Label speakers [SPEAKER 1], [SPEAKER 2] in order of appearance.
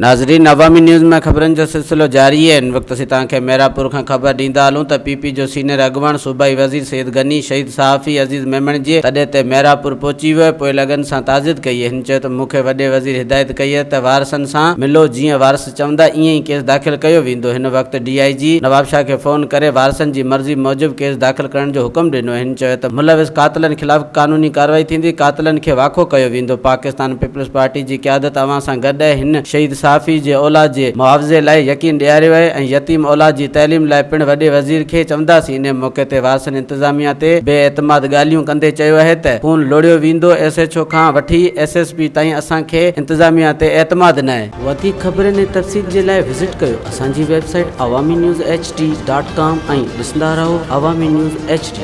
[SPEAKER 1] ناظرين عوامي نيوز ۾ خبرن جو سلسلو جاري آهي هن وقت اسين توهان کي ميرانپور کان خبر ڏيندا هلون ته پي پي جو سينئر اڳواڻ صوبائي وزير سيد غني شهيد صحافي عزيز ميمڻ جي تڏي تي ميرانپور پهچي ويو ۽ پوئلڳن سان تعزيت ڪئي هن چيو ته مون کي وڏي وزير هدايت ڪئي آهي ته وارثن سان ملو جيئن وارث چوندا ائين ئي ڪيس داخل ڪيو ويندو هن وقت ڊي I جي نوابشاهه کي فون ڪري وارثن جي مرضي موجب ڪيس داخل ڪرڻ جو حڪم ڏنو هن چيو ته ملوث قاتلن خلاف قانوني ڪارروائي ٿيندي، قاتلن کي واکو ڪيو ويندو، پاڪستان پيپلز پارٽي جي قيادت اوهان سان گڏ آهي، هن شهيد صحافي جي اولاد جي معاوضي لاء يقين ڏياريو آهي ۽ يتيم اولاد جي تعليم لاء پڻ وڏي وزير کي چونداسين، انهي موقعي تي وارثن انتظاميا تي بي اعتماد ڳالهيون ڪندي چيو آهي ته خون لوڙهيو ويندو، ايس ايڇ او کان وٺي ايس ايس پي تائين اسان کي انتظاميا تي اعتماد ناهي. وڌيڪ خبرن ۽ تفصيل جي لاء وزٽ ڪيو اسان جي website Awami news H D dot com ۽ ڏسندا رهو عوامي نيوز ايڇ ڊي.